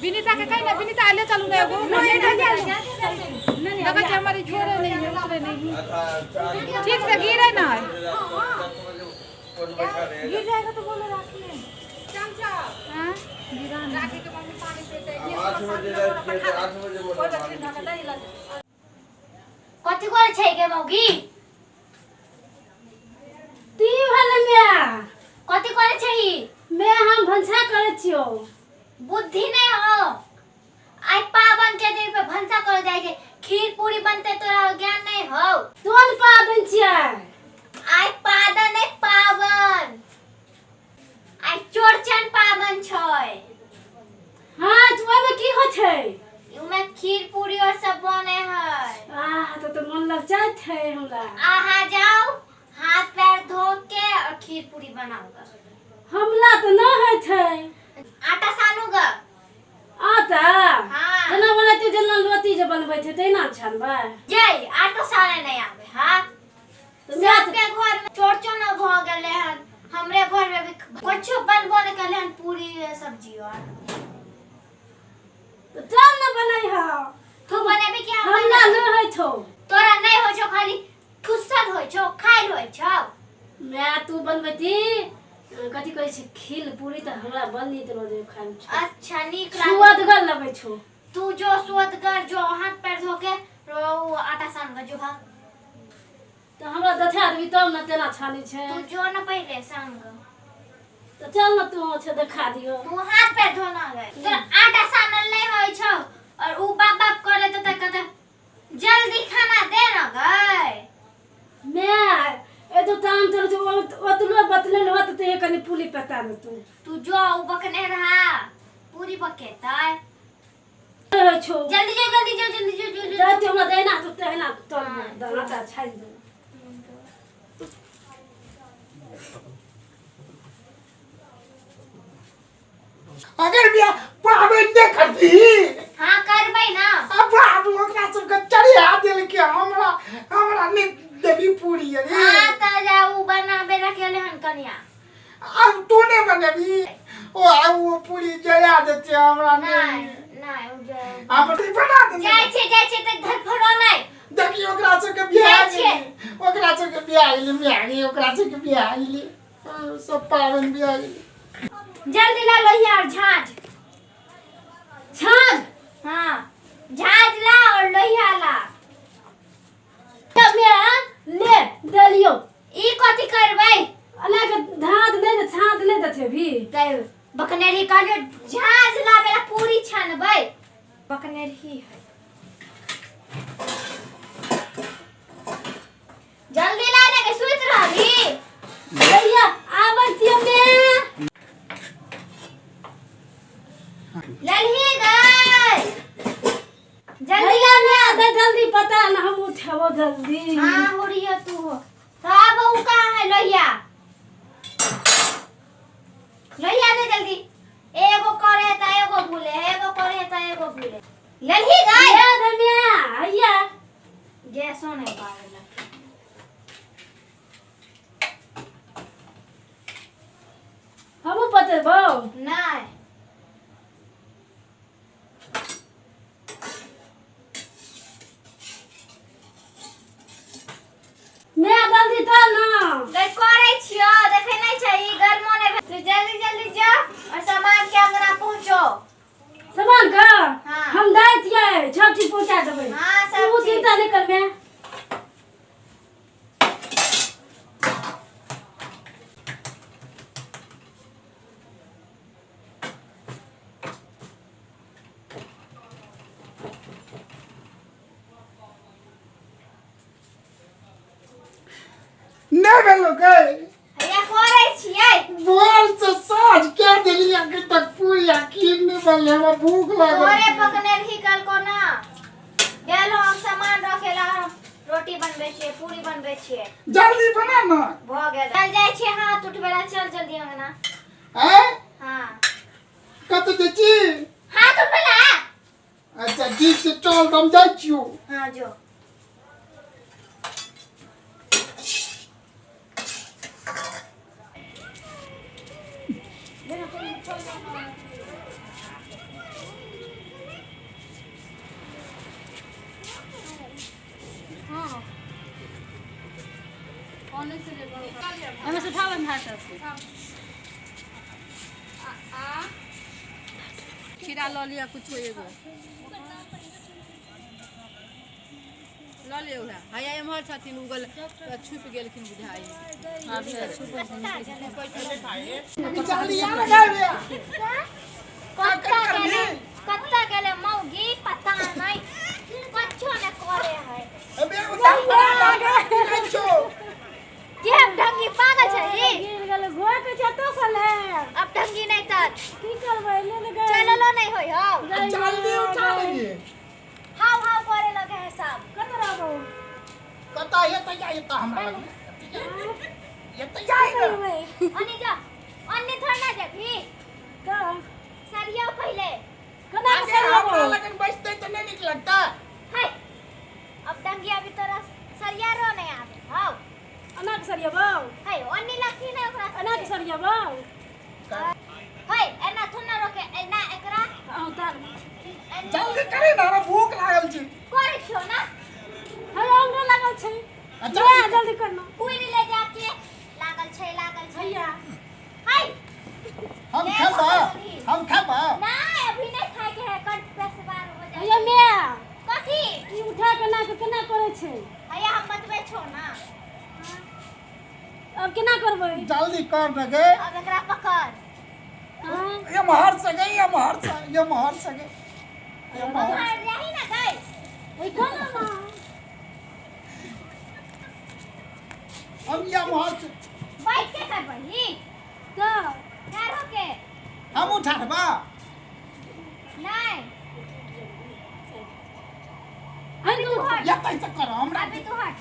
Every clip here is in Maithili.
विनीता के कही ना, विनीता ले चलू ना एगो। देखै छै हमर ई छोड़े नहीं है, उतरे नहीं। ठीक से गिरे ना। गिर जाएगा तो बोलो राखी है। हाँ? गिरा नहीं। कथी करे छै गे मौगी? ती भेलै म्या। कथी करे छै? मैं हम भनसा करै छियौ। बुद्धि नहीं हो। आइ पावन के दिन पे भनसा करे जाइ छै, खीर पूरी बनते, तोरा ज्ञान नहीं हो। कोन पाबनि छियै? आइ पादन नहीं, पावन। आइ चौरचन पावन छै। हाँ, तऽ ओहिमे की होइ छै? ओमे खीर पूरी और सब बने है। आह, तऽ मन ललचाइत छै हमरा। अहाँ जाओ, हाथ पैर धो के और खीर पूरी बनाओ। हमरा तऽ नहि होइ छै। आटा सानू ग। आटा? हाँ। जेना बनैते, जेना रोटी जे बनबै छै तहिना छानबै। जय आटो साने नहीं आवे। हाँ। तऽ माय सबके घर में चौरचन भ गेले हन, हमरे घर में भी कुछो बनबो नहीं कले हन, पूरी सब्जी। और तऽ चल ने बनै हौ। तू बनेबे कि हम हमरा बनेबै? नहि होइ छौ। तोरा नहीं होइ छौ, खाली ठुसल होइ छौ, खाइल होइ छौ। माय, तू बनबैती कथी कहै छै, खीर पूरी, तऽ हमरा बड़ नीक लगै खाइमे छौ। अच्छा, नीक लागे। सुअदगर लगै छौ। तू जो सुअदगर, जो हाथ पैर धो के रो आटा सान के जो। हाँ। तऽ हमरा देखा देबी तब ने तेना छानै छै। तू जो न पहले सान के। तऽ चल ने, तू छै देखा दियौ। तू हाथ पैर धोना गए, तोरा आटा सानल नहीं होइ छौ और ऊ बाप बाप करे त कहते जल्दी खाना दे न गए। माय, एतो ताम तोर जो ओतलो बतले होत ते कनि पुली पता देतू। तू जो, ऊ बकने रहा, पूरी बकेतै। होइ छौ। जल्दी जो, जल्दी जो, जल्दी जो, जो जो। जाते हमरा देना तो तहना तोर आटा छानि दे। अगर बियाह पाबनि नहि करबही? हाँ, करबै ना। आ बाबू ओकरा सबके चढ़िया देलकै, हमरा हमरा नहि देबी पूरी अरे? हाँ, त जा, ऊ बनाबे रखेले हन कनिया। आब तू नहि बनेबी? ओ आ ओ पूरी जरा देते, हमरा नहीं। नहि। नहीं, ऊ जा हम बना देने। जाइ छै, जाइ छै त धरफड़ो नहीं। देखी, ओकरा सबके बियाह जाइ छियै। गेलै, ओकरा सबके बियाह गेलै माय, ओकरा सबके बियाह गेलै, हाँ, सब पाबनि बियाह गेलै। जल्दी ला लोहिया और झाँझ। छान? हाँ, झाँझ ला और लोहिया ला। माय, ले देलियौ। ई कथी करबै? अना के धाँध नहि दे, छाँध नहि देथे भी। ते बकने रही, कहलियो झाँझ लाबे ला, पूरी छानबै। बकने रही है। जल्दी ला ने के, सुति रहली। भैया, आबै छियौ माय। ललही गई, जल्दी। भैया, माय दे जल्दी, पता न हम उठेबो जल्दी। हाँ, हो रही है तू हो तो। अब ऊ कहाँ है? लोहिया, लोहिया दे जल्दी। एगो करे त एगो भूले, एगो करे त एगो भूले। ललही गई। ले दे माय, हैया। गैसो नहीं पावेला। हमहूँ बतेबौ। नहीं। माय, जल्दी चल ना। गई, करे छियो, देखे नहीं छै, ई गर्मो नहीं भेल। तू जल्दी जल्दी जा और सामान के अंगना पहुंचो। सामान का? हाँ। हम दै छियै, सब चीज पहुंचा देबै। हाँ, सब तू चीज। चिंता नहीं कर माय। नहि भेलो गै? हैया, करे छियै। भोर से साँझ कए देली, अखन तक पूरी आ खीर नहि बनलै, हमरा भूख लागल। तोरे पकने रही कल को ना गेलो हम सामान रखेला। रोटी बनबै छियै, पूरी बनबै छियै। जल्दी बना ना। भऽ गेल, चल जाइ छियै हाथ उठबै ला, चल जल्दी अंगना। आँय? हाँ। कतऽ जाइ छी? हाथ उठबै ला। अच्छा, ठीक छै, चल तऽ हम जाइ छियौ। हाँ, जो। हमें से उठाओ हाथ से खीरा लऽ लिअ कुछो एगो लऽ लिअ उएह हैया एम्हर छथिन उगल छुपि गेलखिन बुझाइ। कत्ता गेले मौगी पता नहीं कुछो न करे है। के हम ढंगी पागल छै गिर गेल घोर के छतो सले। अब ढंगी नहीं तर की करबै ले ले गए। चललो नहीं होय हो जल्दी उठा लेंगे। हाव हाव करे लगे है सब। कत रहबो कता ये त जाय त हमरा लग ये त जाय ना। अनि जा अन्य थोड़ा ना जेबी का सरिया पहले कना के हमरा सरियाबो लगन बैठते त नहीं निक लगता है। अब ढंगी अभी तोरा सरिया रो नहीं आवे हाव अना के सरियाबो है अन्य लखी ना ओकरा अना के सरियाबो है एना थोड़ा रोके एना एकरा आ उतार जल्दी करे ना हमरा भूख लागल छै। करे छो ना है हमरा लागल छै। अच्छा जा जल्दी करना कुइल ले जाके लागल छै लागल छै भैया है हम खेबा हम खेबा ना अभी नहीं खाए के है कंठ पे सवार हो जाए। भैया मैं कथी ई उठा के ना के केना करे छै। भैया हम बतबै छो ना अब केना करबै जल्दी कर न गे। अब एकरा पकड़। हां ये महर से गई ये महर से ये महर से गई ये महर बाहर जाही ना गई ओइ कोना ना हम ये महर से बैठ के करबही त ठाढ़ होके हम उठाबा नहीं अरे तू हट या कैसे कर हमरा अभी तू हट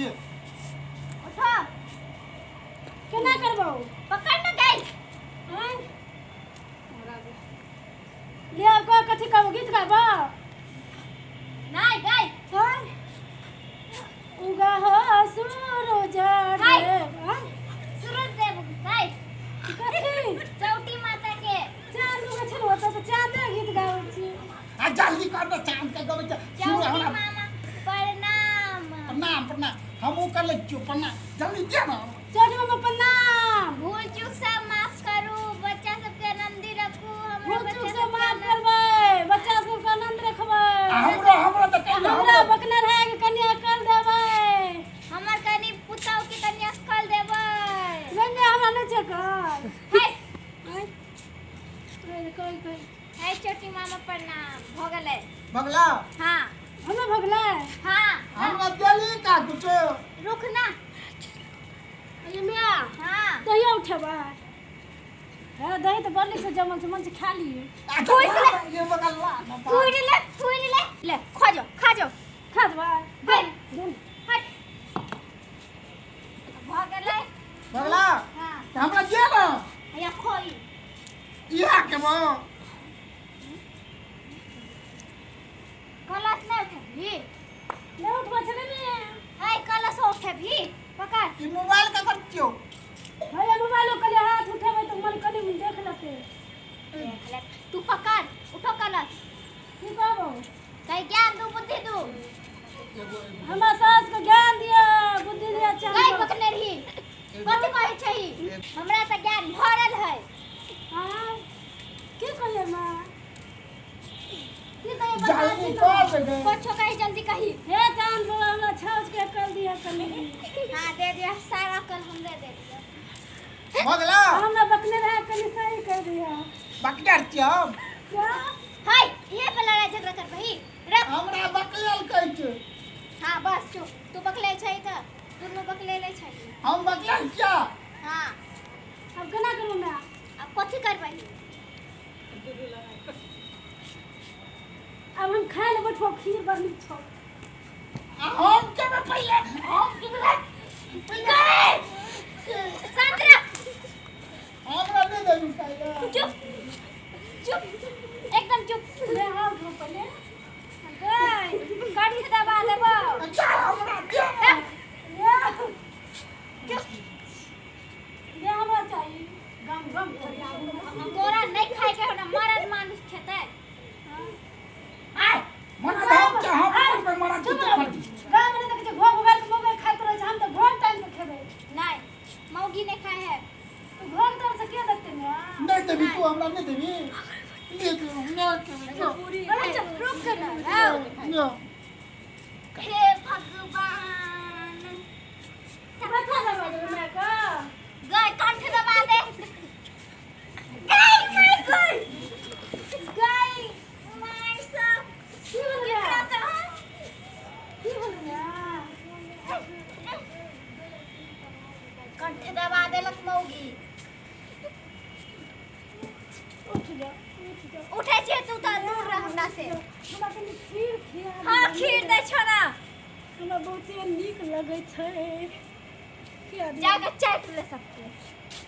ये उठो केना करबो पकड़ ना गई हां ले अब को कथी कहबो गीत गाबो नहीं गई हां उगा हो सूरज हाय। देव हां सूरज देव गई कथी चौटी माता के चांद उगे छै ओतऽ तऽ चांदे गीत गाबै छी। आ जल्दी कर न चांद के गबै छै सुन चौटी हमरा मामा प्रणाम प्रणाम प्रणाम हम उ कर ले छियो प्रणाम जल्दी दे ना। चौटी मामा प्रणाम। भूल चूक सब माफ करू बच्चा सबके आनंदी रखू हमरा भूल चूक बच्चा से सबके माफ आनंद- करबै बच्चा सबके आनंद रखबै। आ हमरो हमरो त कहियो हमरा बकने रहे के कनि अकल देबै। हमर कनी पुतहु के कनी अक्कल देबै। गंगा हमरा नहि छै अकल। है कोइ कोइ कोइ है चौटी मामा प्रणाम भ गेलै। बगला हाँ हमरा भगलै हाँ हमरा देली का कुछो रुक ना अरे मिया हाँ दहिया उठेबै। है दही तऽ बड़ नीक से जमल छै मन से खा लियै। ये बगला कुइर ले कुइर ले ले खा जाओ खा जाओ खा देबै। है दे। हट भ गेलै। बगला हाँ हमरा दे ना हैया खोई इहा के बो कलश नहीं उठेबही। नहि उठबै छै ने मिया। है कलश उठेबही पकड़। ई मोबाइल का कर छियो भैया मोबाइलो कहलियै हाथ उठेबै तऽ मन कनि देख लेतै। देख ले तू पकड़ उठो कलश। की कहबो कहीं ज्ञान दू बुद्धि दू। हमरा सास के ज्ञान दिअ बुद्धि दिअ गई चांद। पकड़ने रही कथी कहै छही हमरा तऽ ज्ञान भरल है। हाँ की कहियै माँ की कहियै बता जल्दी दी कर दे कुछो कही जल्दी कही। हे चांद बाबा हमरा छाउच के अकल दिअ कनि। हाँ दे दिया सारा अकल हमरे दे दिया। बगला हमरा बकने रहे कनि सही कहि दिअ। बकदार छियो क्या हाय ये पे लड़ाई झगड़ा करबही रख। हमरा बकलेल कहै छै। हाँ बस चुप तू बकले छै तऽ दुनू बकले ले छै। हम बकलेल छियो। हाँ अब केना करू मैं अब कथी करबही। अब हम खाय ले बैठबो खीर बड़ नीक छौ। आ हम केबे पहिले हम केबे शांत रह हमरा नहीं देबी खाइला। चुप चुप एकदम चुप। ले आउ उठो पहिले। गई कड़ी दबा देबो। अच्छा हमरा दे ना। ले चुप ले हमरा चाही गम गम करिया। तोरा नहीं खाए के हो ना मरद मानुष खेतै। आय मना हम के हम पे मना चुप चुप रह। गाँव में देखै छै घोर मोबाइल के मोबाइल खाइत रहै छै हम तऽ घोर टाइम के खेबै। रुक ना। नो। हे भगवान। माथा दबा देबै माय के। गई, कंठ दबा दे। गई गई गई गई माय सब। की भेलै? केकरा तो की भेलै? कंठ दबा देलक मौगी। उठ जा, उठ जा। उठै छियै, तू तऽ दूर रह हमरा से। हमरा कनि खीर खिया। हाँ, खीर दै छौ ना। हमरा बहुते नीक लगै छै। खिया दियौ। जाके चाटि ले सबके।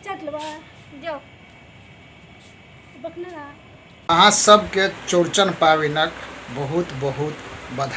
चाटि लेबै। जो। बकना। अहाँ सबके चौरचन पाबनिक बहुत बहुत बधाई।